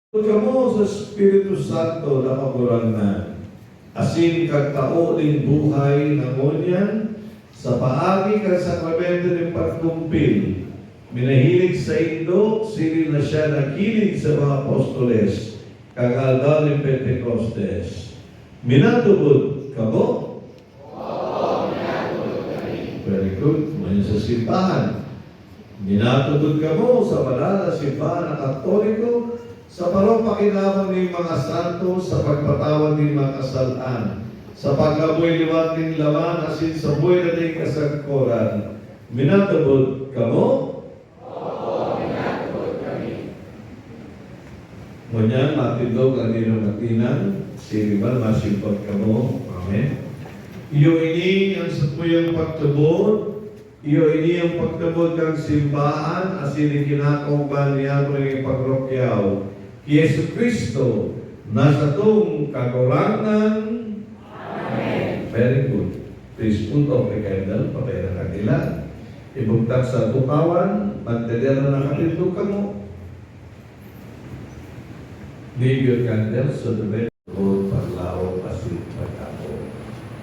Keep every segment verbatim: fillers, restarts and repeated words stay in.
Kamo sa Espiritu Santo na Kagurangnan, asin kagtao nin buhay na ngunyan, sa paagi kan sakramento nin pagkumpil, minahilig saindo, siring na siya naghilig sa mga apostoles, kan aldaw nin Pentecostes. Minatubod kamo? Very good. Ngayon sa simbahan. Minatubod kamo sa banal na simbahan na Katoliko, sa pagpapakinabang nin mga santo, sa pagpatawad nin mga kasalan, sa paglaboy liwat nin laman asin sa buhay na daing kasagkoran. Minatubod kamo? Ngunyan, matindog an inyong atinang, siring man masimbag kamo. Amen. Iyo ini an satuyang pagtubod, iyo ini an pagtubod kan simbahan, asin ikinakaogma niya nin pagrukyaw ki Jesu-Cristo na satong Kagurangnan. Amen. Very good. Please put out the candle, patay na kandila. Ibugtak sa tukawan, mantener na nakatindog kamo. Leave your candles to the red road, paglaom, asin pagkapo.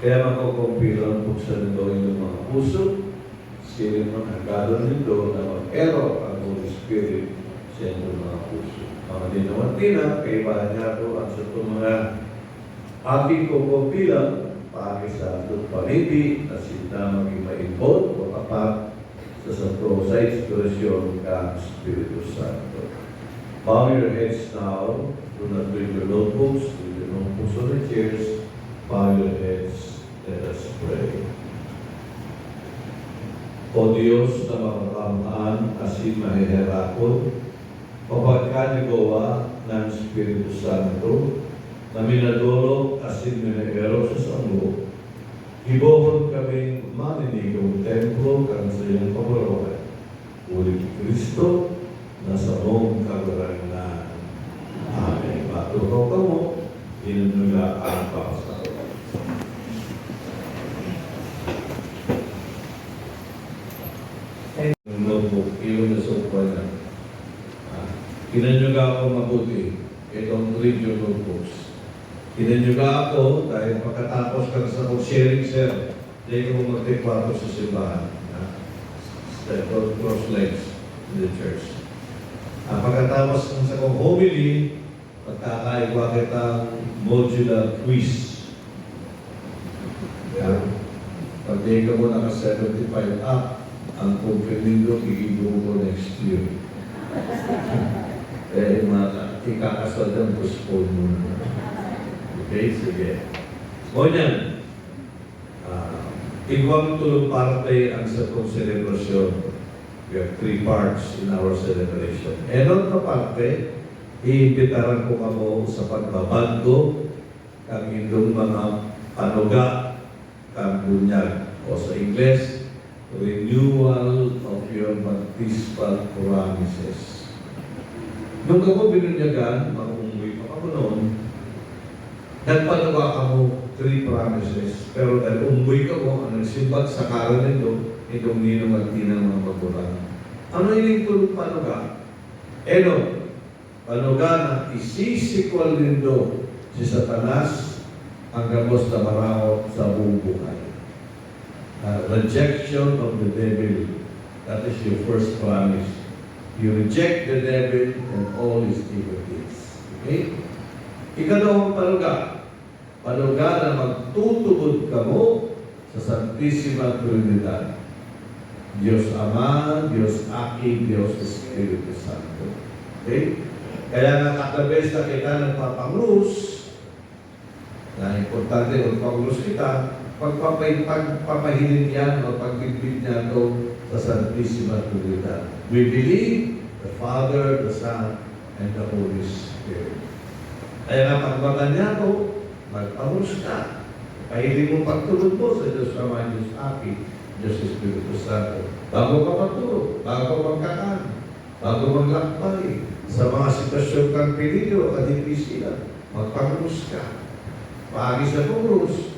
Kaya makokompira ang buksan nindo inyong mga puso, siring man an gagawin nindo na mag-erok ang Holy Spirit sa inyong mga puso. Mga linawan tina, kaibahan niya ito ang sa itong mga Aki ko ko bilang paki sa atong pamiti na sinda magin maimbod o tapat sa sato sa inspirasyon kan Espiritu Santo. Bow your heads now. Do not read your notebooks, leave your notebooks on the chairs. Bow your heads. Let us pray. O Dios na makakamhaan asin maheherakon, Mapagkanigawa ng Espiritu Santo na minadolok asin minaerok sa sambo, gibohon kaming maninigong templo kan saiyang pagorohay, huli ki Cristo na samong Kagurangnan. Amen. Matukaw kamo, inunuga ang pakasakot. Notebook, iyon na sa upuan na. Ah, kinanyuga ako mabuti. Itong read your notebooks. Kinanyuga ako dahil pagkatapos kan sa pag-sharing, sir, dahil ko magtikwato sa simbahan. Ah, sa cross legs in the church. Ah, pagkatapos ng sa kong homily, Pagkakaigwa kitang modular quiz. Yan. Pag di ka mo naka seventy-five up, ang confirm nindo, gigibo ko next year. Eh, mga ikakasal dyan, postpone mo na. Okay? Sige. Ngunyan, Ah, igwang tulong parte ang satong selebrasyon. We have three parts in our celebration. Enot na parte, iimbitaran ko kamo sa pagbabadko kan indong mga panuga kan bunyag, o sa Ingles, renewal of your baptismal promises. Nung ako binunyagan, mga umuwi pa ako noon, Nagpanuga kamo three promises, pero dahil umboy kamo, ang nagsimbag sa karan nindo, nindong ninong at ninang mga magurang. Ano ining tulong panuga? Enot, panuga na isisikwal nindo si Satanas, ang gabos na maraot sa buong buhay. Ah, rejection of the devil. That is your first promise. You reject the devil and all his evil deeds. Okay? Ikadawang panuga, panuga na magtutubod kamo sa Santisima Trinidad. Diyos Ama, Diyos Aki, Diyos Espiritu Santo. Okay? Kaya nga, kada bes na kita nagpapangrus, na importante magpaurus kita, pagpapay-, pagpapahiling yan o pagbitbit niya to sa Santisima Trinidad. We believe the Father, the Son, and the Holy Spirit. Kaya nga, pagmata niya to, magpaurus ka. Pahiling mo pagtubod mo sa Diyos Ama, Diyos Aki, Diyos Espiritu Santo. Bago ka magtubod, bago ka magkakan, Bago maglakbay sa mga sitwasyon kan peligro at dipisilan, magpagurus ka. Paagi sa pagurus,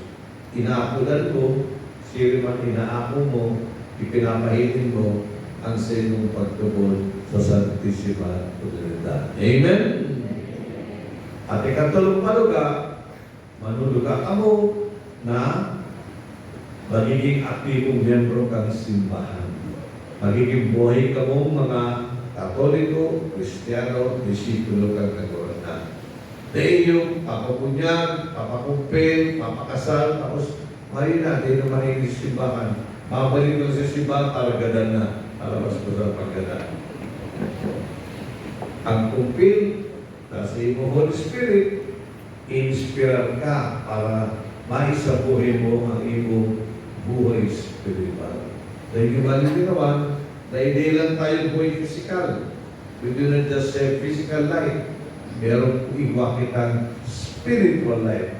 inaapodan mo, siring man inaapo mo, ipinapahiling mo ang saimong pagtubod sa Santisima Trinidad. Amen? At ikatolong panuga, manunuga kamo na magiging aktibong miyembro kan simbahan. Magiging buhay kamong mga Katoliko, Kristiyano, disipulo kan Kagurangnan. Dai yung papabunyag, papakumpil, papakasal, tapos mayo na, dai na makinig sa simbahan. Babalik lang sa simbahan para gadan na, para mas masarap ang gadan. Ang kumpil, nasa imo Holy Spirit, inspirar ka para maisabuhay mo ang imo buhay espiritual. Dahil yung mga lilinawan, dahil di lang tayo buhay physical. We do not just have physical life. Meron po iwa kitang spiritual life.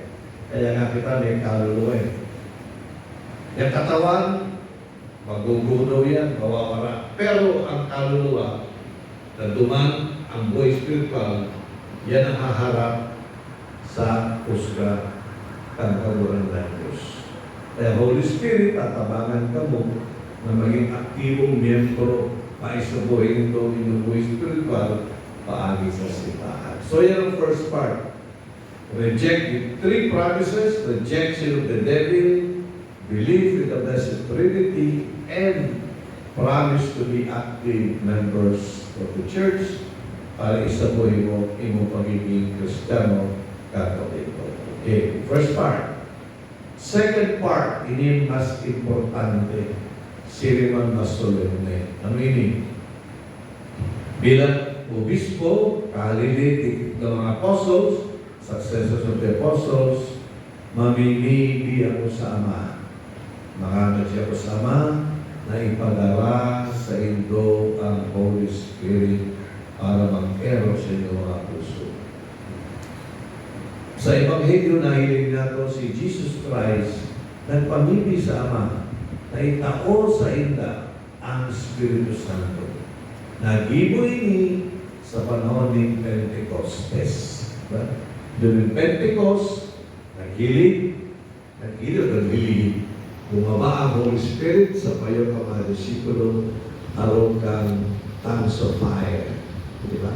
Kaya nga kita may kaluluwa eh. Yung katawan, magugunaw yan, mawawara. Pero ang kaluluwa, na duman ang buhay espiritual, yan ang haharap sa kusga kan Kagurangnan Diyos. Kaya Holy Spirit, tatabangan kamo na maging aktibong miyembro, maisabuhay nindo inyong buhay espiritual, paagi sa simbahan. So, yan ang first part. Reject the three promises, rejection of the devil, belief in the Blessed Trinity, and promise to be active members of the church para isabuhay mo imo pagiging Kristiyano Katoliko. Okay, first part. Second part, ini mas importante, siring man mas solemne. Ano ini? Bilang obispo, kahalili ng mga apostles, successors of the apostles, mamimibi ako sa Ama. Makakadya ako sa Ama na ipadara saindo ang Holy Spirit para mag-ero sa inyong mga puso. Sa Ebanghelyo, nahiling nato si Jesus Christ nagpamibi sa Ama na itao sainda ang Espiritu Santo. Nagibo ini sa panahon nin Pentecostes. Diba? During Pentecost, naghiling, naghiling, naghiling. Bumaba ang Holy Spirit sa payo kan mga disipulo, arog kan tongues of fire. Di ba?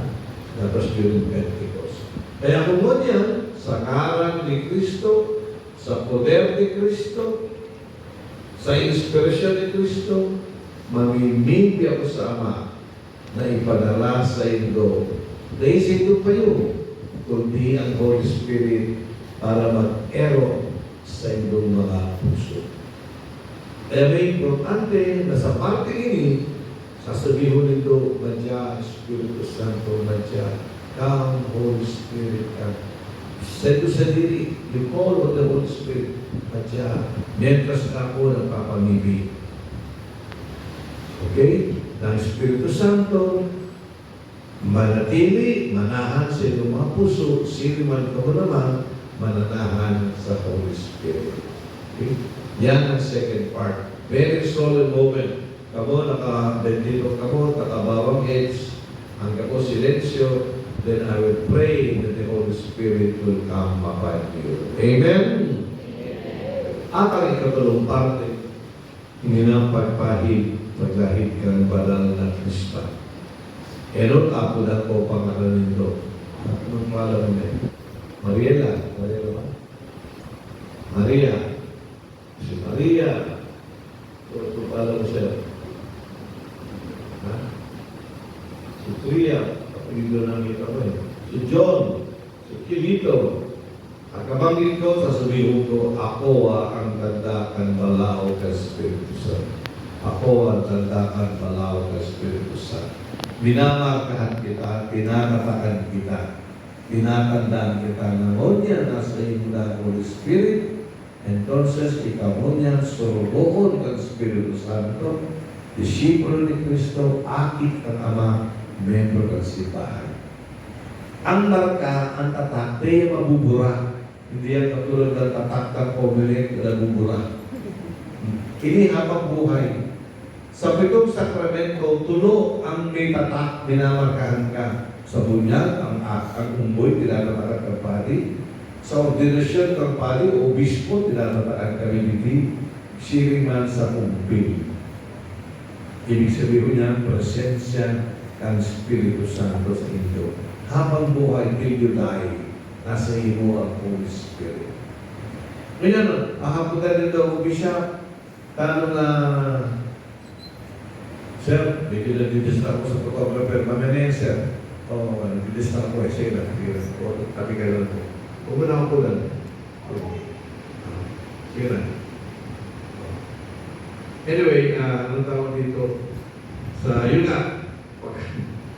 That was during Pentecost. Kaya kung ngunyan, sa ngaran ni Cristo, sa poder ni Cristo, sa inspirasyon ni Cristo, mamimibi ako sa Ama na ipadara saindo, dai saindo payo, kundi ang Holy Spirit para mag-ero saindong mga puso. Kaya may importante na sa parte ini, sasabihon nindo, "Madya, Espiritu Santo, madya. Come, Holy Spirit, come." Saindo sadiri, you call on the Holy Spirit, "Madya." Mientras na ako nagpapamibi. Okay? Ng Espiritu Santo, manatili, manahan sa inyong mga puso, siring man kamo naman, mananahan sa Holy Spirit. Okay? Yan ang second part. Very solemn moment. Kamo, naka-bendito kamo, naka-bowing heads, ang kamo silensyo, then I will pray that the Holy Spirit will come upon you. Amen? At ang ikatulong parte, ini na pagpahid, paglahid kan banal na Krispa. Enot, apo na ko pangalan nindo. Anong pangalan mo? Mariela. Mariela ba? Maria. Si Maria. Ano pangalan mo, sir? Ha? Si Tria. Apelido namin kami. Si John. Si Kilito. Pagkabanggit ko, sasabihon ko, "Ako, ah, ang tanda kan balaog kan Espiritu Santo. Ako ang tanda kan balaog kan Espiritu Santo." Minamarkahan kita, tinatatakan kita, tinatandaan kita na ngunyan nasa imo na ang Holy Spirit, entonces ikaw ngunyan sorogoon kan Espiritu Santo, disipulo ni Cristo, aki kan Ama, miyembro kan simbahan. Ang marka, ang tatak, dai mabubura. Hindi yan katulad ng tatak ng Comelec na nabubura. Ini habang buhay. Sa pitong sakramento, tulo ang may tatak, minamarkahan ka. Sa bunyag, ang, ang unggoy, tinatatakan kang padi. Sa ordinasyon kang padi o obispo, tinatatakan kami didi. Siring man sa kumpil. Ibig sabihin niya, presensya kan Espiritu Santo sa inyo. Habang buhay, till you die. Nasa imo ang Holy Spirit. Ngayon, hahapotan nindo ako, Bishop, tano na, "Sir, medyo nagdi-distract ako sa photographer. Mamaya na yan, sir." "Oo, nagdi-distract ako eh. Sige na, sige na. O, tabi ka lang po. Huwag mo na akong kunan." "Sige na." Anyway, ah, anong tawag dito? Sa, yun nga, pag,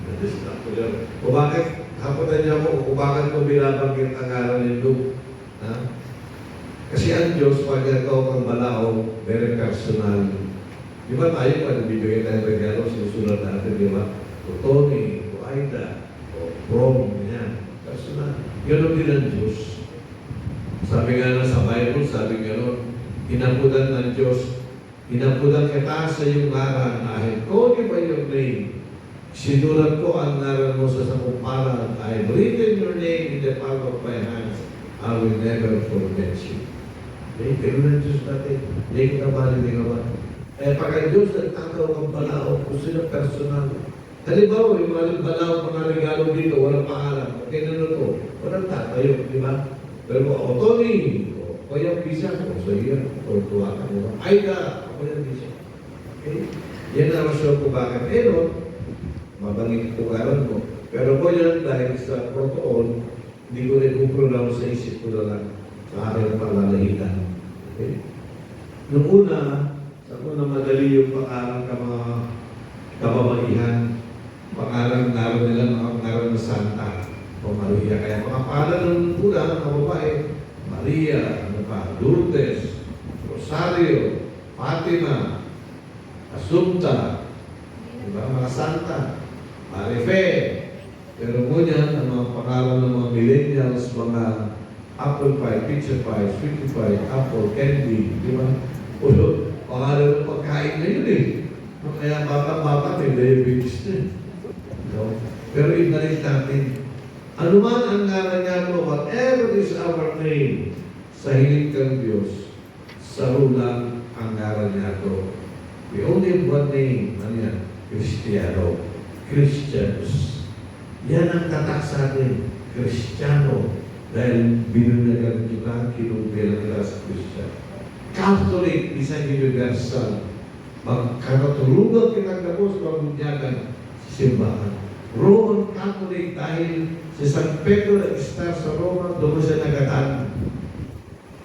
na-distract ko dyan. O bakit, hapotan niyo ako, o bakit ko binabanggit ang ngaran ni Luke? Ha? Kasi ang Diyos, pag nagkaw kang balaog, very personal. Di ba tayo, pag nagbibigay tayong regalo, sinusulat natin, di ba? O Tony, o Aida, o Prom, ganyan. Personal. Ganon din ang Diyos. Sabi nga na sa Bible, sabi nga nun, inapodan ng Diyos, "Inapodan kita sa iyong ngaran, I have called you by your name." Sinurat ko ang ngaran mo sa sakong palad. "I have written your name in the palm of my hands. I will never forget you." Eh, ganun ang Diyos natin. Hindi kita maliligawan. Eh, pag ang Diyos nagtataw ng balaog, gusto niya personal. Halimbawa, yung mga balaog, mga regalo dito, walang pangalan. Okay na to. Walang tatayo, di ba? Pero, "O, Tony, o, Kuya Pisa, o, sa iyo yan. O, tuwa ka, di ba? Ay, ka, o, Kuya Pisa." Okay? Yan ang rason kung bakit. Pero, mabangin ko ngaran mo. Pero ko yan, dahil sa protocol, hindi ko rin pronounce sa isip ko na lang. Sa akin ang panlalahitan. Okay? Nung una, sa una, madali yung pangalan ka mga kababaihan. Pangalan, ngaran nila, mga ngaran ng santa o Maria. Kaya mga pangalan ng una, mga babae, Maria, ano pa, Lourdes, Rosario, Fatima, Assumpta, di ba, mga santa, Marife. Pero ngunyan, ang mga pangalan ng mga millennials, mga apple pie, pizza pie, sweetie pie, apple, candy, di ba? Puro pangalan ng pagkain ngayon eh. Kaya bata-bata may diabetes na eh. No? Pero ibalik natin, ano man ang ngaran niya mo, whatever is our name, sa hiling kang Diyos, saro lang ang ngaran niya to. We only have one name, ano yan? Kristiyano. Christians. Yan ang tatak sa atin, Kristiyano. Dahil binunyagan kita, kinumpilan kita sa Christian. Catholic, bisan universal. Magkatutulugan kitang gabos, mabunyagan sa simbahan. Roman Catholic, dahil si San Pedro nag-start sa Roma, doon siya nagatan.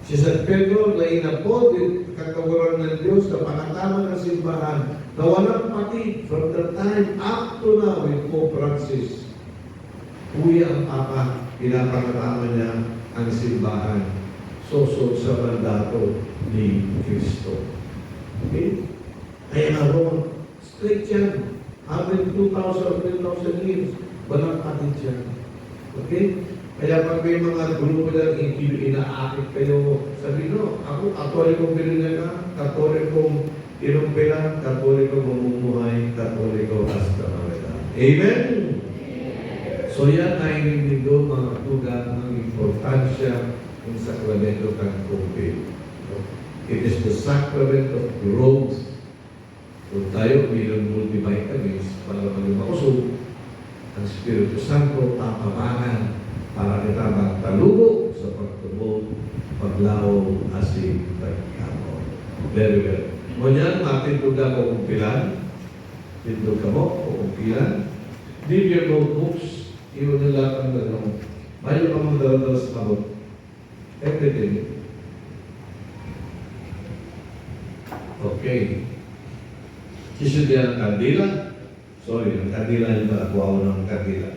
Si San Pedro na inapod, katawaran ng Diyos, na pangatama ng simbahan, na walang pati from the time up to now with Pope Francis. Kuya ang Papa, pinapangatama niya ang simbahan. Sosog sa mandato ni Cristo. Okay? Kaya nga, Roma, strict yan. Amen, two thousand, three thousand years, walang pati dyan. Okay? Kaya pag may mga grupo dyan, in-, inaakit kayo, sabi, "No, ako, Katoliko, binunyagan, Katolikong inumpilan, Katoliko, mamumuhay, Katoliko, hasta mamatay." Amen? So, yan ay nindo, mga tugang, ang importansya ng sakramento kan kumpil. It is the sacrament of growth. Kung tayo uminom multivitamins para maging makusog, ang Espiritu Santo tapabangan para kita magtalubo sa pagtubod, paglaom, asin pagkamo. Very well. Ngunyan, matindog na kukumpilan. Tindog kamo, kukumpilan. Leave your notebooks. Iwan nyo lahat ang ano. Mayo kamong dala-dala sa kamot. Everything. Okay. Sisudyan ang kandila. Sorry, ang kandila yung pala. Kuha ko ng kandila.